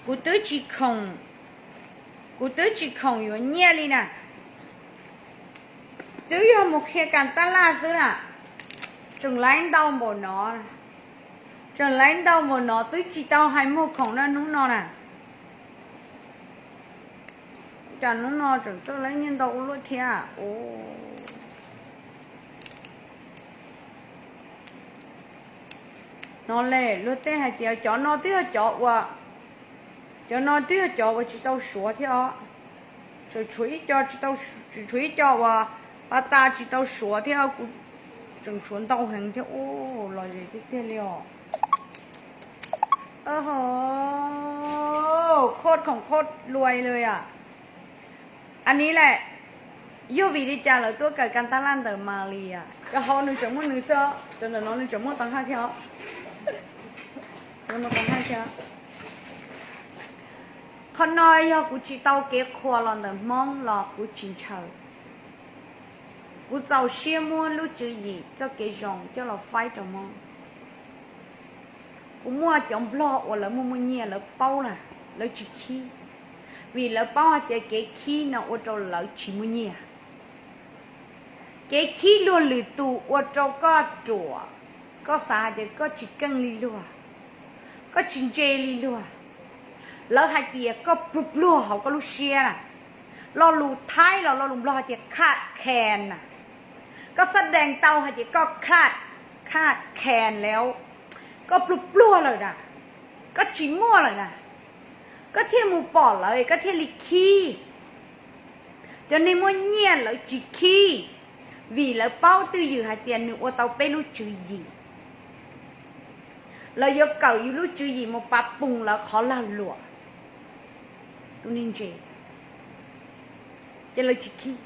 Kuv twb tsis khoom, kuv twb tsis khoom yuav nyiaj li na. Twb yog mus qhia kas tab laj xwb na, tseem laib ntau npaum no, tseem laib ntau npaum no twb tsis tau hais muag khoom na hnub no na. Cas hnub no tseem txawj laib nyiaj ntau ua luaj thiab. No le luag tej hais tias cov no twb yog cov uas, cov no twb yog cov uas tsis tau suav thiab os. Tseem tshuav ib co tsis tau, tseem tshuav ib co uas pab tas tsis tau suav thiab, kuv tseem tshuav ntau heev thiab. Ua los zem tiag tiag li os. Ho, khoj khoom khoj luaj li os. Ann ni lawm, yog vim li cas lawv tuaj kawm kas tab laj ntawm Malia? Cov hauv nws tseem muaj nws xwb, cov ntawm no nws tseem muaj tau haj thiab os. Qhov no yog kuv tsis tau kev qhuas los ntawm Hmoob los kuv tsis ntshaw. Kuv txaus siab muab lub tswv yim txoj kev zoo coj los faib rau Hmoob. Kuv muaj cov Nplog uas lawv muaj muaj nyiaj lawv paub na, lawv tsis khib, vim lawv paub hais tias kev khib no ua rau lawv tsis muaj nyiaj. Kev khib luag lwm tus ua rau koj ruam, koj xav hais tias koj tsis keej li luag, koj tsis ntse li luag. Lawv hais tias koj pluag pluag hauv koj lub siab na. Lo lus Thaib los lo lus Nplog hais tias khaj khen na. Koj xab dees tau hais tias koj khaj, khaj khen lawm, koj pluag pluag lawm na, koj tsis muaj lawm na, koj thiaj mus pom lawv koj thiaj li khib. Cov neeg muaj nyiaj lawv tsis khib, vim lawv paub twj ywm hais tias nws ua tau peb lub tswv yim. Lawv yuav kawm yus lub tswv yim mus pav poos lawv qhov lag luam. Tus neeg ntse ces lawv tsis khib,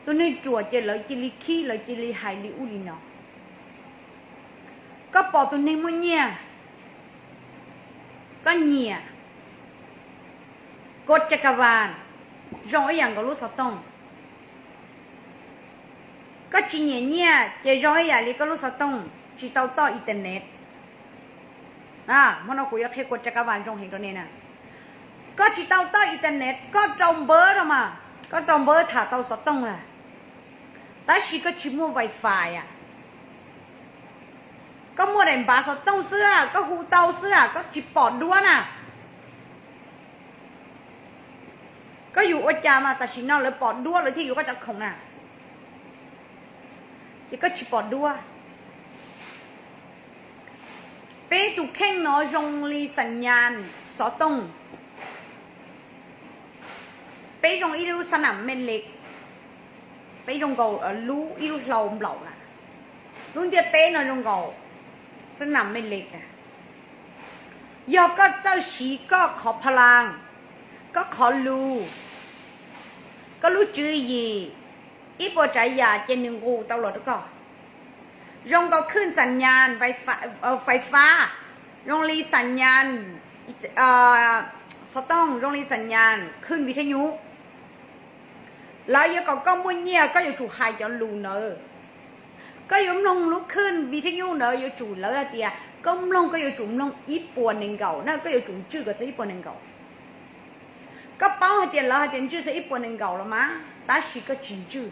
tus neeg ruam ces lawv cia li khib, lawv cia li hais li ub li no. Koj pom tus neeg muaj nyiaj, koj nyiam, koj caj ka vas zoo ib yam nkaus lub xov tooj. Koj tsis nyiam nyiaj ces zoo ib yam li koj lub xov tooj tsis tau toj internet. Hmo no kuv yuav qhia kua caj ka vas zoo heev rau nej na. Koj tsis tau toj internet, koj rau npawb rau mas, koj rau npawb tham tau xov tooj na, tab sis koj tsis muaj wifi a, koj muaj daim npav xov tooj xwb, koj hu tau xwb, koj tsis pom duab na. Koj yuav ua cas mas tam sim no lawv pom duab lawv thiaj yuav koj cov khoom na, ces koj tsis pom duab. Peb tus kheej no zoo li xam nyas xov tooj, peb zoo ib lub xab nam me li, peb zoo nkaus lub ib lub hlau nplaum na, lub ntiaj teb no zoo nkaus xab nam me li. Yog koj txawj siv koj qhov pha las, koj qhov lus, koj lub tswv yim, ib puas tsav yam ces nws nqus tau los rau koj. Zoo nkaus khwj xam nyas fais fab, zoo li xam nyas xov tooj, zoo li xam nyas khwj vi thej nyuj. Lawv yuav kom koj muaj nyiaj koj yuav tsum hais cov lus ntawd. Koj yuav mloog lub khwj vi thej nyuj ntawd yuav tsum lawv hais tias koj mloog koj yuav tsum mloog ib puas nees nkaum na, koj yuav tsum ntswj kom txog ib puas nees nkaum. Koj paub hais tias lawv hais tias ntswj txog ib puas nees nkaum los mas tab sis koj tsis ntswj.